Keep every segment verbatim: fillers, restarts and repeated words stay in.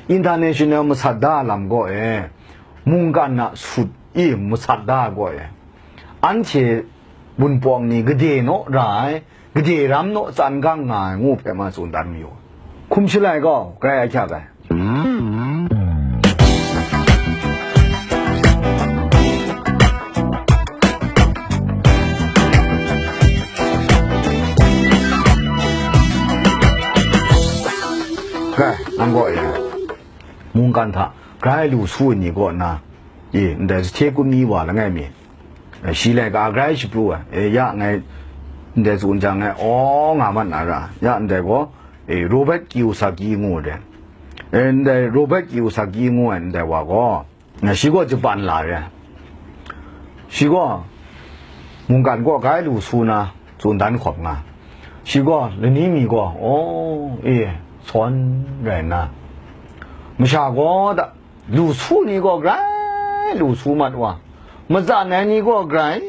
International masat da lam gaw e, mungkan a sut i masat da gaw e, anhte Wunpawng ni gade naw ra ai, gade ram naw tsan gang nga ai ngu hpe ma tsun dan mayu. Hkum shalai gaw grai ahkyak ai. Kai, nang gaw e, mungkan hta grai lu su ai ni kaw na, e, ndai sahte kun mi wa langai mi, e, shi laika grai shapru ai, e, ya ngai ndai tsun jang ngai, aw, nga mat na ra, ya ndai gaw, e, Robert Kiyosaki ngu ai, e, ndai Robert Kiyosaki ngu ai ndai wa gaw, na shi gaw Japan la re ai. Shi gaw mungkan kaw grai lu su na tsun dan hkawm nga. Shi gaw lani mi gaw, aw, e, sawn rai nna, masha gaw da, lu su ni gaw grai lu su mat wa, matsan ai ni gaw grai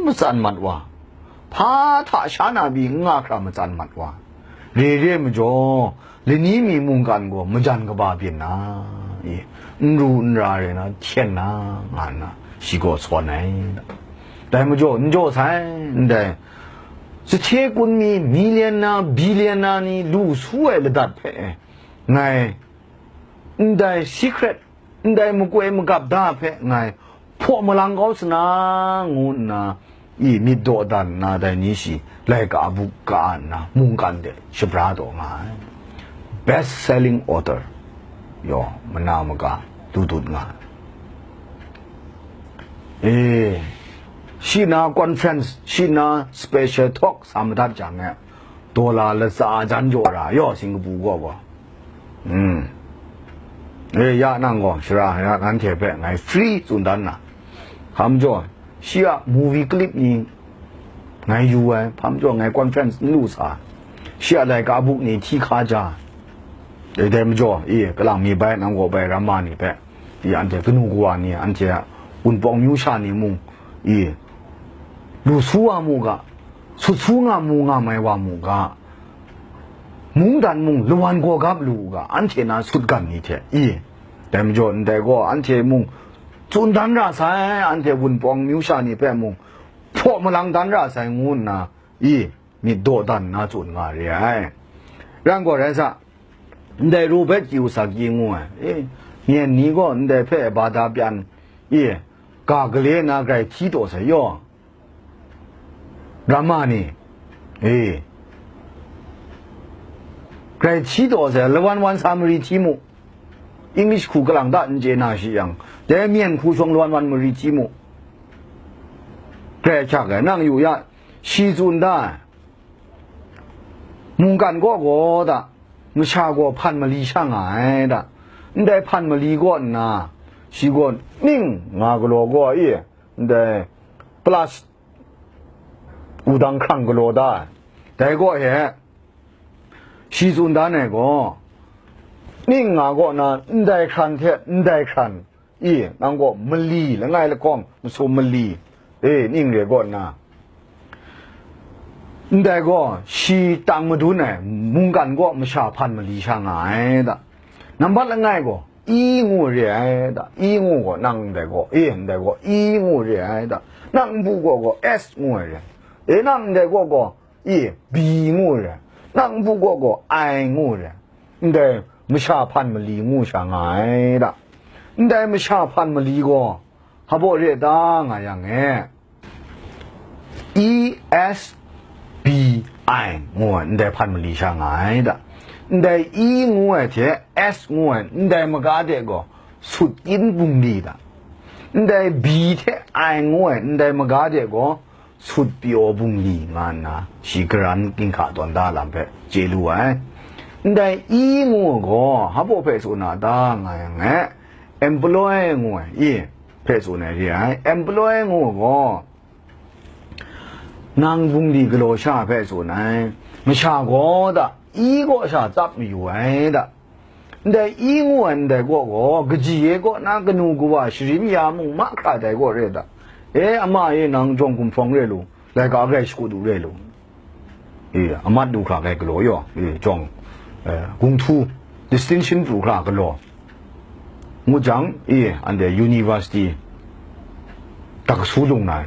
matsan mat wa, hpa hta sha na pyi n nga hkra matsan mat wa, re re majaw, lani mi mungkan gaw majan kaba byin na, e, n ru n ra rai na, hten na, nga nna, shi gaw sawn ai. Dai majaw, n jaw sai, ndai, sahte kun mi, milyana, bilyana ni lu su ai ladat hpe, ngai, ndai secret, ndai makoi magap da hpe ngai hpaw malang kau sa na, ngu nna, i myit dawdan nna dai ni shi laika a buk ka nna mungkan de shabra taw nga ai. Best selling author, yaw, mana maga du dut nga ai. E, shi na conference, shi na special talk sa madat jang e, dollar latsa jan jaw ra, yaw, Singapore gaw gaw. Mm. E, ya nang gaw, shara, ya, nanhte hpe ngai free tsun dan na. Hpa majaw, shi a movie clip ni ngai yu ai, hpa majaw, ngai conference n lu sa, shi a laika buk ni hti hka ja, dai, dai majaw, e, kalang mi bai, nang gaw bai, ramma ni hpe, e, anhte kanu kawa ni, anhte a Wunpawng myu sha ni mung, e, lu su wa mu ga, sut su nga mu nga mai wa mu ga, mungdan mung lawan gaw gap lu u ga, anhte na sut gan ni hte, i, dai majaw ndai gaw anhte mung tsun dan ra sai, anhte Wunpawng myu sha ni hpe mung hpaw malang dan ra sai, ngu nna, i, myit dawdan nna tsun nga re ai. Ran gaw rai sa, ndai Robert Kiyosaki ngu ai, i, myen ni gaw ndai hpe bada pyan, i, ga gale na grai hti taw sai yaw. Ramma ni, e, grai hti taw sai, lawan wan sa mari hti mu. English hku kalang ta n chye na shi yang, dai myen hku shawng lawan wan mari hti mu. Grai ahkyak ai, nang yu ya, shi tsun da ai. Mungkan kaw gaw da, masha gaw hpan mali sha nga ai da. Ndai hpan mali kaw nna, shi gaw ning nga galaw gaw e, ndai plus wudang hkrang galaw da ai. Dai gaw he, shi tsun dan ai gaw, ning nga gaw na, ndai hkran hte ndai hkran, i, nang gaw mali langai lahkawng masum mali, e, ning re gaw nna, ndai gaw shi tang madun ai mungkan gaw masha hpan mali sha nga ai da. Nambat langai gaw, i ngu re ai da, i ngu gaw nang ndai gaw, e, ndai gaw, i ngu re ai da, nang npu gaw gaw, s ngu ai re, e, nang ndai gaw gaw, e, b ngu re, nang npu gaw gaw, i ngu re, ndai masha hpan mali ngu sha nga ai da. Ndai masha hpan mali gaw, hpa baw re ta nga yang e, E S B I ngu ai ndai hpan mali sha nga ai da. Ndai E ngu ai hte S ngu ai ndai maga de gaw sut yin bungli da. Ndai B hte I ngu ai ndai maga de gaw sut pyaw bungli nga nna shi karan ginhka tawn da lam hpe chye lu ai. Ndai E ngu ai gaw hpa baw hpe tsun a ta nga yang e, employ ngu ai, i, hpe tsun ai re ai. Employ ngu ai gaw, nang bungli galaw sha hpe tsun ai, masha gaw da, i kaw sha tsap mayu ai da. Ndai i ngu ai ndai kaw gaw, kaji e kaw na kanu kawa sharin ya mung mahkra dai kaw re da. E, ama e, nang jawng gumhprawng re lu, laika grai shakut u re lu. E, amat lu hkra grai galaw yaw, e, jawng, e, gung htu, distinction pru hkra galaw ngut jang, i, anhte university tak su lung na,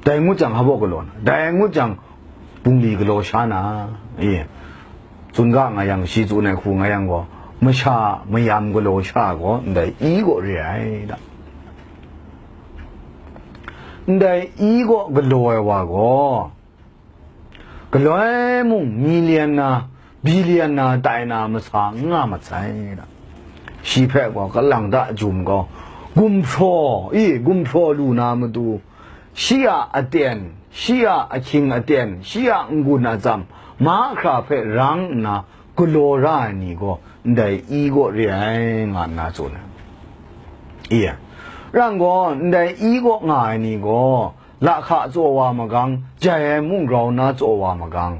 dai ngut jang hpa galaw na, dai ngut jang bungli galaw sha na, i, tsun ga nga yang, shi tsun ai hku nga yang gaw, masha mayam galaw sha gaw ndai i gaw re ai da. Ndai i gaw galaw ai wa gaw, galoi mung million na, billion na tai na masa n nga mat sai da. Shi hpe gaw kalang da jum gaw, gumhpraw, i, gumhpraw lu na matu, shi a aten, shi a ahkying aten, shi a n-gun atsam, mahkra hpe rang nna galaw ra ai ni gaw ndai i gaw re ai, nga nna tsun ai. I, rang gaw, ndai i gaw nga ai ni gaw, lahka tsaw wa magang, jai ai mung grau na tsaw wa magang,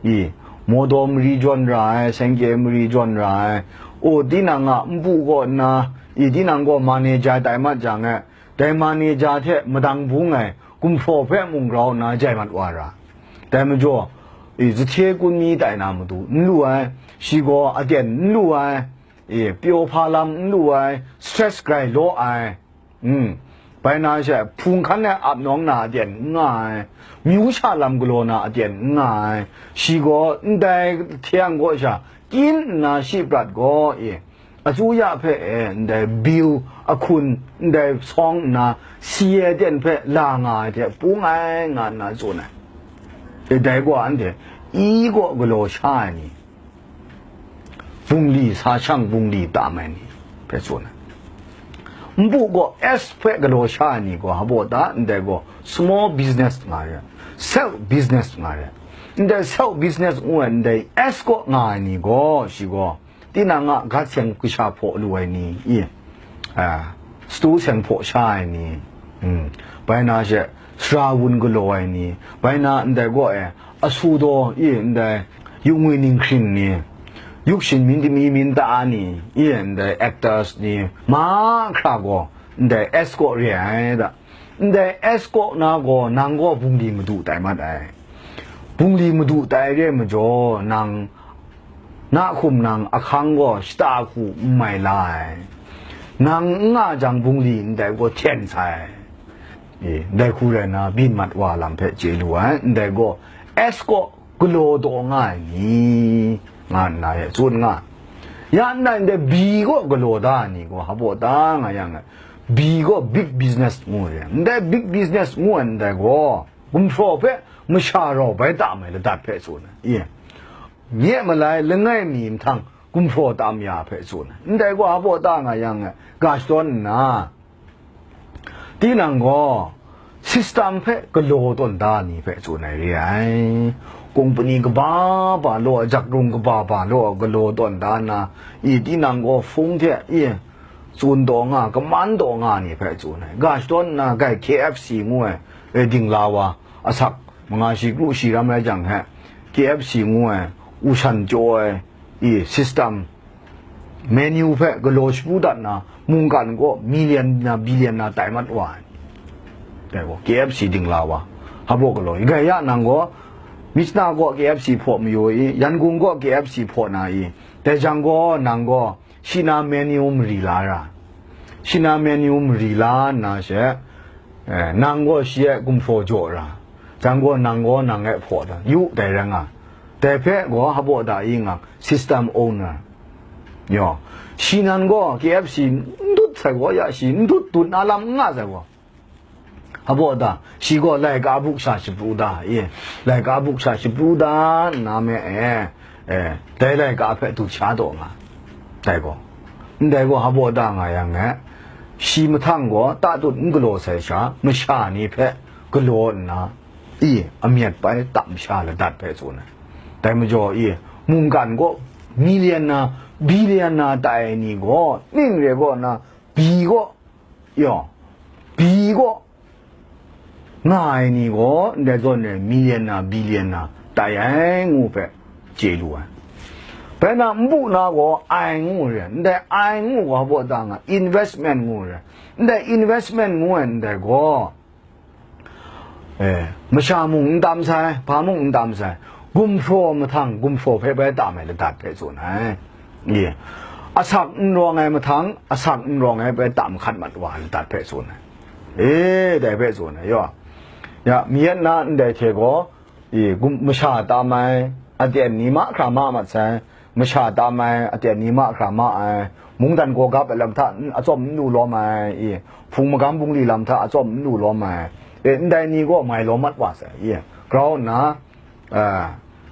i, Mawdaw mari jawn ra ai, Sengke mari jawn ra ai, o, tinang a npu kaw nna, i, tinang gaw manager tai mat jang e, dai manager hte madang bung ai gumhpraw hpe mung grau nna jai mat wa ra. Dai majaw, i, zahte kun mi tai na matu n lu ai, shi gaw aten n lu ai, i, pyaw hpa lam n lu ai, stress grai law ai, mm, bai na she, hpung hkan ai ap nawng na aten n nga ai, myu sha lam galaw na aten n nga ai, shi gaw ndai hte yang gaw sha, kyin nna shi prat gaw, i, asuya hpe e ndai bill ahkun ndai sawng nna, si e ten hpe la nga ai hte pung ai, nga nna tsun ai. E, dai gaw anhte i gaw galaw sha ai ni, bungli sa shang bungli tam ai ni hpe tsun ai. Npu gaw S hpe galaw sha ai ni gaw, hpa ta ndai gaw small business nga re, self business nga re. Ndai self business ngu ai ndai S kaw nga ai ni gaw, shi gaw, tinang a gat seng kasha hpaw lu ai ni, i, a, satu seng hpaw sha ai ni, mm, bai na she, sara wun galaw ai ni, bai na ndai gaw e, asu daw, i, ndai, yuk ngwi ninghkring ni, yuk shin myit mi myit ta ni, i, ndai actors ni, mahkra gaw, ndai S kaw re ai da. Ndai S kaw na gaw, nang gaw bungli madu tai mat ai. Bungli madu tai re ai majaw, nang na hkum nang ahkang gaw shata hku n mai la ai. Nang n nga jang bungli ndai gaw hten sai. E, ndai hku rai nna, byin mat wa lam hpe chye lu ai, ndai gaw S kaw galaw taw nga ai ni, nga nna e tsun nga. Ya ndai ndai B kaw galaw da ai ni gaw, hpa ta nga yang, B gaw big business ngu ai. Ndai big business ngu ai ndai gaw, gumhpraw hpe masha rau bai tam ai ladat hpe tsun ai. Nye malai langai mi mahtang gumhpraw tam ya hpe tsun ai. Ndai gaw hpa ta nga yang, ga shadawn nna, tinang gaw system hpe galaw tawn da ni hpe tsun ai re ai. Kungpani kaba ba law, jakrung kaba ba law, galaw tawn da nna, i, tinang gaw hpung hte, i, tsun taw nga, kaman taw nga ni hpe tsun ai. Ga shadawn nna, gai K F C ngu ai, e, dingla wa, asak manga shi kru shi ram rai jang he, K F C ngu ai, u shan chyaw ai, i, system, menu hpe galaw shagu dat na, mungkan gaw million na, billion na tai mat wa ai. Dai gaw, K F C dingla wa, hpa galaw, i, gai ya nang gaw, Myitkyina gaw K F C hpaw mayu i, Yangon gaw K F C hpaw na i, dai jang gaw nang gaw, shi na menu mari la ra, shi na menu mari la nna she, eh, nang gaw shi e gumhpraw jaw ra, jang gaw nang gaw nang e hpaw da, yu dai rai nga, dai hpe gaw hpa da i nga, system owner, yo, shi nan gaw K F C n dut sai gaw ya, shi n dut dut na lam n nga sai gaw, Hpa ta, shi gaw laika buk sha shapru da, e, laika buk sha shapru da nna me, e, e, dai laika hpe dut sha taw nga, dai gaw, ndai gaw hpa ta nga yang e, shi mahtang gaw tatut n galaw sai sha, masha ni hpe galaw nna, i, amyat bai tam sha ladat hpe tsun ai. Dai majaw, i, mungkan gaw million na, billion na tai ai ni gaw, ning re gaw na, bi gaw, yawng, bi gaw, nga ai ni gaw, ndai zawn e million na, billion na, tai ai ngu hpe chye lu ai. Bai na, npu na gaw, ai ngu re, ndai ai ngu gaw, hpa ta nga, investment ngu re, ndai investment ngu ai ndai gaw, eh, masha mung n tam sai, hpa mung n tam sai, gumhpraw mahtang, gumhpraw hpe bai tam ai ladat hpe tsun ai. Ye. Asak n rawng ai mahtang, asak n rawng ai bai tam hkat mat wa, ladat hpe tsun ai. E, dai hpe tsun ai, yaw. Ya, mi yet na ndai hte gaw, i, gum-, masha tam ai, aten ni mahkra ma mat sai, masha tam ai, aten ni mahkra ma ai, mungdan gaw gap ai lam hta n-, atsawm n lu lawm ai, i, hpung magam bungli lam hta atsawm n lu lawm ai, e, ndai ni gaw mai lawm mat wa sai, i, grau nna, a,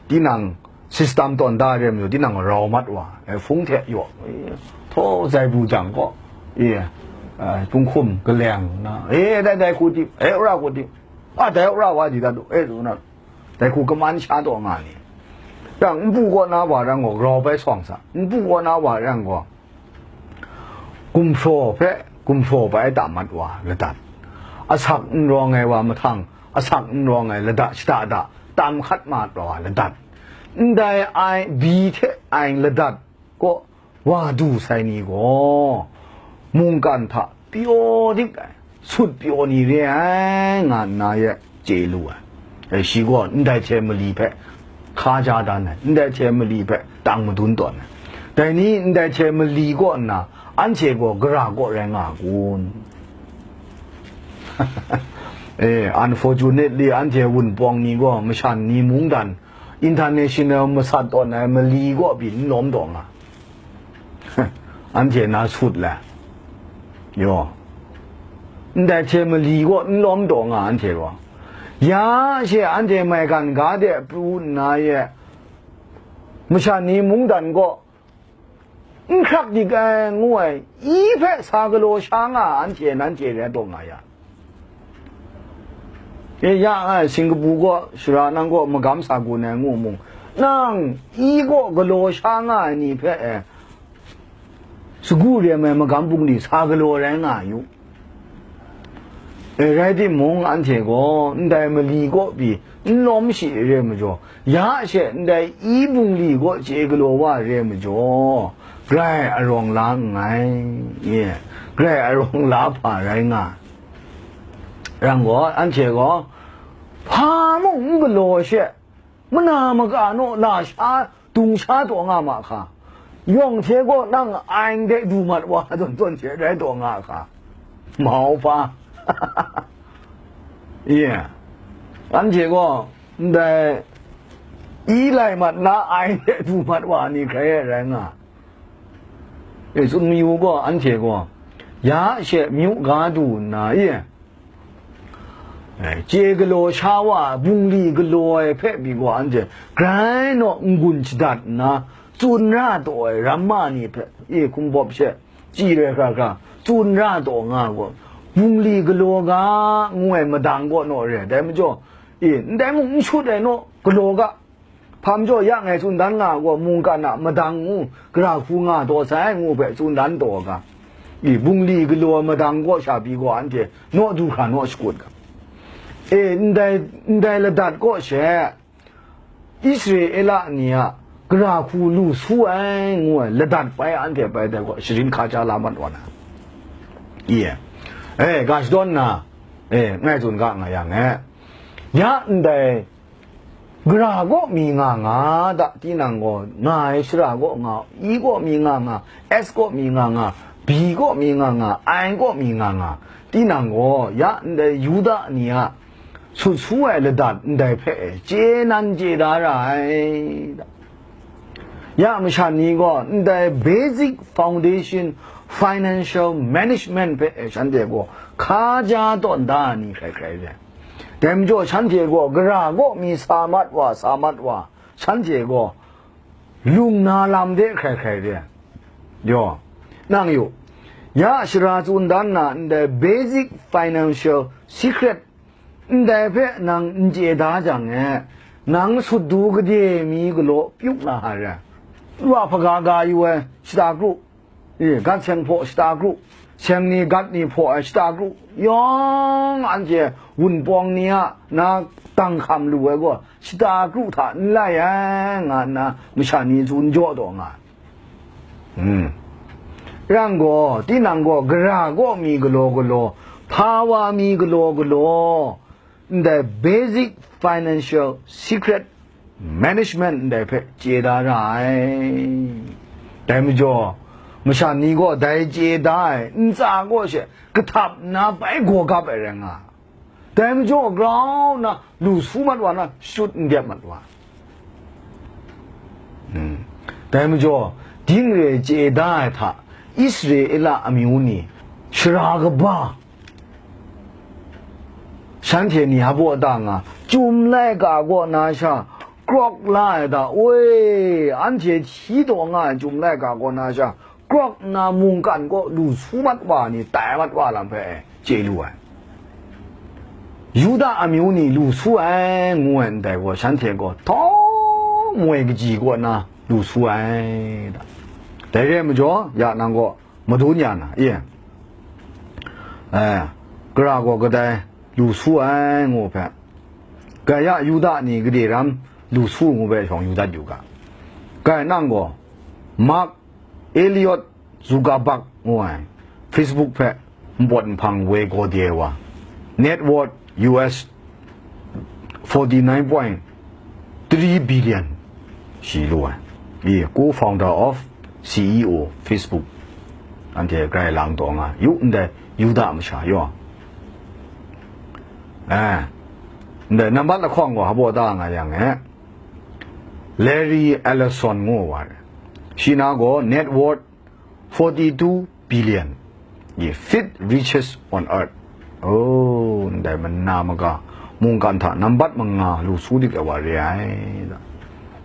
tinang system tawn da re mayu, tinang rau mat wa, e, hpung hte yaw, e, htaw zai bu jang gaw, e, a, punghkum kaleng na, e, dai dai hku tim, e, ra hku tim, a, dai ra wa ji da du, e, du na, dai hku kaman sha taw nga ni. Yang npu kaw na wa rang gaw, grau bai sawng sa, npu kaw na wa rang gaw, gumhpraw hpe gumhpraw bai tam mat wa ladat, asak n rawng ai wa mahtang, asak n rawng ai ladat shada da tam hkat mat wa ladat, ndai ai bi hte ai ladat kaw wa du sai ni gaw, mungkan hta pyaw dik ai, sut pyaw ni re ai, nga nna ye chye lu ai. E, shi gaw ndai hte mali hpe hka ja dan ai, ndai hte mali hpe tang madun tawn ai. Dai ni ndai hte mali kaw nna, anhte gaw gara kaw rai nga a kun? E, unfortunately, anhte Wunpawng ni gaw mashan ni mungdan, international masat tawn ai mali kaw pyi n lawm taw nga. Anhte na sut le. Yaw. Ndai hte mali kaw n lawm taw nga anhte gaw. Ya she anhte maigan ga de pru nna ye, masha ni mungdan kaw n hkrak dik ai ngu ai, i hpe sa galaw sha nga anhte nanhte rai taw nga ya. E, ya ai, Singkapu kaw, shara nang kaw magam sa gun ai ngu mung, nang i kaw galaw sha nga ai ni hpe, e, sagu rem ai magam bungli sa galaw rai nga yu. E, rai timung, anhte gaw ndai mali kaw pyi n lawm shi re majaw, ya she ndai i bungli kaw chye galaw wa re majaw, grai arawng la nngai, ye, grai arawng la hpa rai nga. Yang gaw, anhte gaw, hpa mung n galaw she, mana maka naw la sha, dung sha taw nga ma hka, yawng hte gaw nang aing de du mat wa tawn tawn hte rai taw nga hka, mau hpa. Ye, anhte gaw ndai i lai mat na aing de du mat wa ni hkrai e rai nga. E, tsun mayu gaw, anhte gaw, ya she myu ga du nna, e, e, chye galaw sha wa, bungli galaw ai hpe pyi gaw, anhte grai naw n-gun shadat nna, tsun ra taw ai ramma ni hpe, e, hkumbawp she, chyi rai hkra hkra, tsun ra taw nga gaw, bungli galaw ga ngu ai madang kaw naw re ai. Dai majaw, e, ndai mung n shut ai naw, galaw ga, hpa majaw ya ngai tsun dan nga gaw, mungkan a madang ngu, gara hku nga taw sai ngu hpe tsun dan taw ga, i, bungli galaw ai madang kaw sha pyi gaw, anhte naw du hkra naw shakut ga. E, ndai, ndai ladat kaw she, Israela ni a gara hku lu su ai ngu ai ladat bai anhte bai dai gaw, sharin hka ja la mat wa na. Ye. E, ga shadawn na, e, ngai tsun ga nga yang e, ya ndai gara kaw mi nga nga da, tinang gaw nga ai shara kaw nga, i kaw mi nga nga, s kaw mi nga nga, b kaw mi nga nga, i kaw mi nga nga, tinang gaw ya ndai Yuda ni a sut su ai ladat ndai hpe chye nan chye da ra ai. Ya masha ni gaw ndai basic foundation financial management hpe shanhte gaw hka ja tawn da ni hkrai hkrai re ai. Dai majaw shanhte gaw gara kaw mi sa mat wa, sa mat wa, shanhte gaw lung na lam de hkrai hkrai re ai. Yaw, nang yu, ya shara tsun dan na ndai basic financial secret ndai hpe nang n chye da jang e, nang sut du gade mi galaw pyuk na hare. Wa hpaga ga yu ai shata kru, e, gat seng hpaw shata kru, seng ni gat ni hpaw ai shata kru, yawng anhte Wunpawng ni a na dang hkam lu ai gaw, shata kru hta n lai ai, nga nna masha ni tsun jaw taw nga ai. Hmm. Yang gaw, tinang gaw, gara kaw mi galaw galaw, hpa wa mi galaw galaw, ndai basic financial secret management ndai hpe chye da ra ai. Dai majaw, masha ni gaw dai chye da ai ntsa kaw she kahtap nna bai gaw gap ai rai nga. Dai majaw, grau nna lu su mat wa na, shut n dep mat wa. Hmm. Dai majaw, ding re chye da ai hta, Israela amyu ni, shara kaba, shanhte ni hpa da nga, Chyum laika kaw na sha, krawk la ai da, oi, anhte hti taw nga ai Chyum laika kaw na sha, krawk nna mungkan kaw lu su mat wa ni tai mat wa lam hpe chye lu ai. Yuda amyu ni lu su ai, ngu ai ndai gaw, shanhte gaw htawng moi kaji kaw na lu su ai da. Dai re ai majaw, ya nang gaw madun ya na, e, e, kara gaw kadai lu su ai, ngu hpe, gaya Yuda ni gade ram lu su ngu hpe shawng yu dat yu ga. Gaya nang gaw, Mark Elliot Zuckerberg ngu ai, Facebook hpe npawt nhpang woi gaw de ai wa, net worth U S forty-nine point three billion shi lu ai, i co-founder of C E O Facebook, anhte grai lang taw nga, yu ndai Yuda masha yaw. Eh, ndai nambat lahkawng gaw hpa da nga yang e, Larry Ellison ngu wa re. Shi na gaw net worth forty-two billion, the fifth richest on earth. Oh, ndai mana maga mungkan hta nambat manga lu su dik ai wa re ai.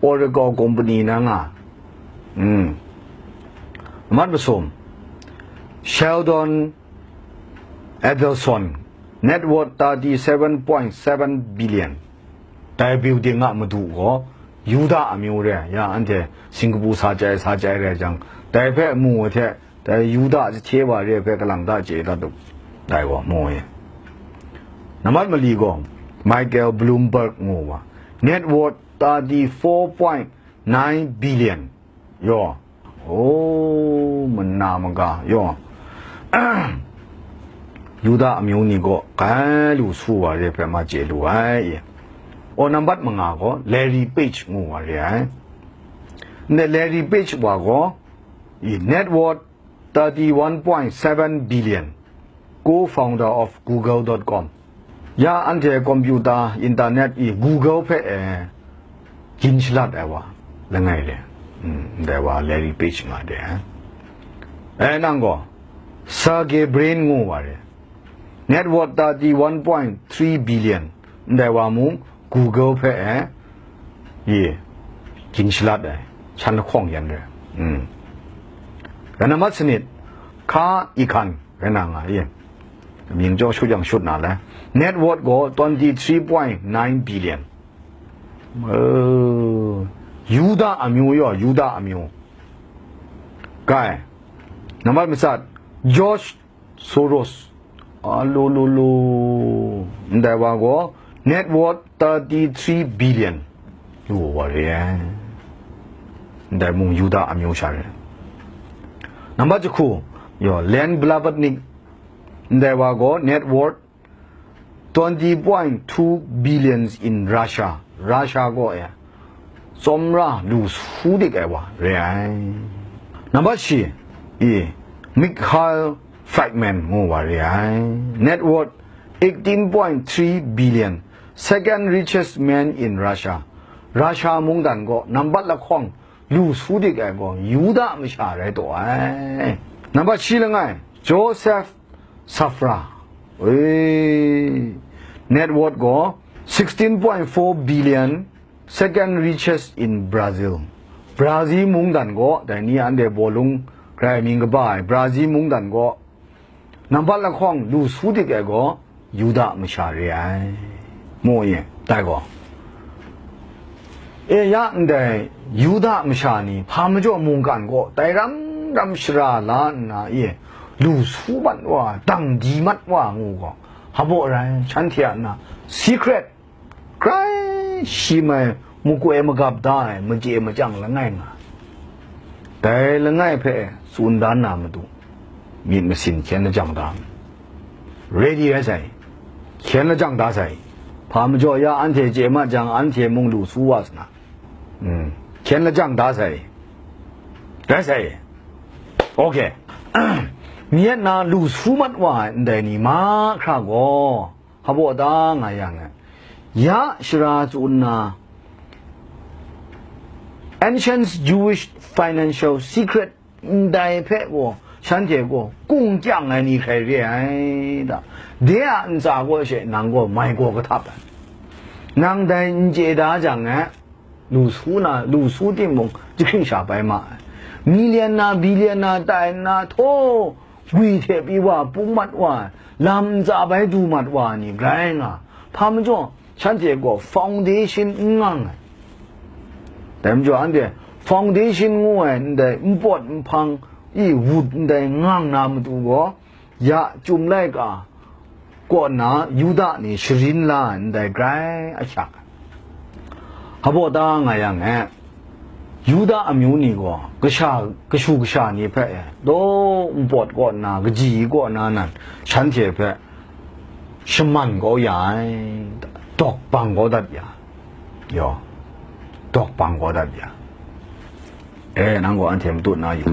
Oracle company na nga. Hmm. Nambat masum, Sheldon Adelson, net worth thirty-seven point seven billion. Dai building a madu gaw Yuda amyu re, ya anhte Singapore sa chyai, sa chyai rai jang, dai hpe mu ai hte, dai Yuda jahte wa re hpe kalang ta chye dat u, dai gaw mu ai. Nambat mali gaw Michael Bloomberg ngu wa, net worth thirty-four point nine billion. Yaw. Oh, mana maga, yaw. Yuda amyu ni gaw grai lu su wa re hpe ma chye lu ai. O, nambat manga gaw Larry Page ngu wa re ai. Ndai Larry Page wa gaw, i net worth thirty-one point seven billion, co-founder of google dot com. Ya anhte computer, internet i Google hpe e gin shalat ai wa langai re. Hmm, ndai wa Larry Page nga de ai. E nang gaw, Sergey Brin ngu wa re. Net worth thirty-one point three billion. Ndai wa mung Google hpe e, ye, gin shalat ai, shan lahkawng yan re. Hmm. Rai nambat sanit, Ka Ikan, rai na nga ye. Mying jaw shut yang shut na le. Net worth gaw twenty-three point nine billion. Oh, Yuda amyu yaw, Yuda amyu. Kai. Nambat matsat, George Soros. Alo lo lo. Ndai wa gaw net worth thirty-three billion. Lu wa re ai. Ndai mung Yuda amyu sha re. Nambat jahku, yo, Len Blavatnik. Ndai wa gaw net worth twenty point two billions in Russia. Russia gaw e, tsawmra lu su dik ai wa re ai. Nambat shi, i, Mikhail Fridman ngu wa re ai. Net worth eighteen point three billion, second richest man in Russia. Russia mungdan gaw nambat lahkawng lu su dik ai gaw Yuda masha rai taw ai. Nambat shi langai, Joseph Safra. Oi, net worth gaw sixteen point four billion, second richest in Brazil. Brazil mungdan gaw, dai ni anhte bawlung grai mying kaba ai Brazil mungdan gaw, nambat lahkawng lu su dik ai gaw, Yuda masha re ai. Mu ye, dai gaw. E ya ndai, Yuda masha ni hpa majaw mungkan gaw, dai ram ram shara la nna, e, lu su mat wa, dang di mat wa ngu gaw, hpa baw rai, shanhte a na, secret, grai shi mai makoi magap da ai, machye machyang langai nga. Dai langai hpe tsun dan na matu, myit masin hkyen lajang da, ready rai sai, hkyen lajang da sai, hpa majaw ya anhte chye ma jang, anhte mung lu su wa sa na, mm, hkyen lajang da sai. Rai sai. Okay. Myit na lu su mat wa ai ndai ni mahkra gaw, hpabaw ta nga yang e, ya shara tsun na, Ancient Jewish Financial Secret ndai hpe gaw, shanhte gaw kung kyang ai ni hkrai re ai da. De a ntsa gaw she nang gaw mai gaw kahtap ai. Nang dai n chye da jang e, lu su na, lu su timung, jahkring sha bai ma ai. Million na, billion na, tai nna, htaw, gwi hte pyi wa, pung mat wa, lam ntsa bai du mat wa ni grai nga. Hpa majaw, shanhte gaw foundation n ngang ai. Dai majaw, anhte foundation ngu ai ndai npawt nhpang i wut ndai ngang na matu gaw, ya Chyum laika kaw nna Yuda ni sharin la ai ndai grai ahkyak. Hpabaw ta nga yang e, Yuda amyu ni gaw kasha, kashu kasha ni hpe e, daw npawt kaw nna, kaji kaw nna nan, shanhte hpe shaman kau ya ai, dawk bang kau dat ya, yaw, dawk bang kau dat ya. E, nang gaw anhte matut na yu.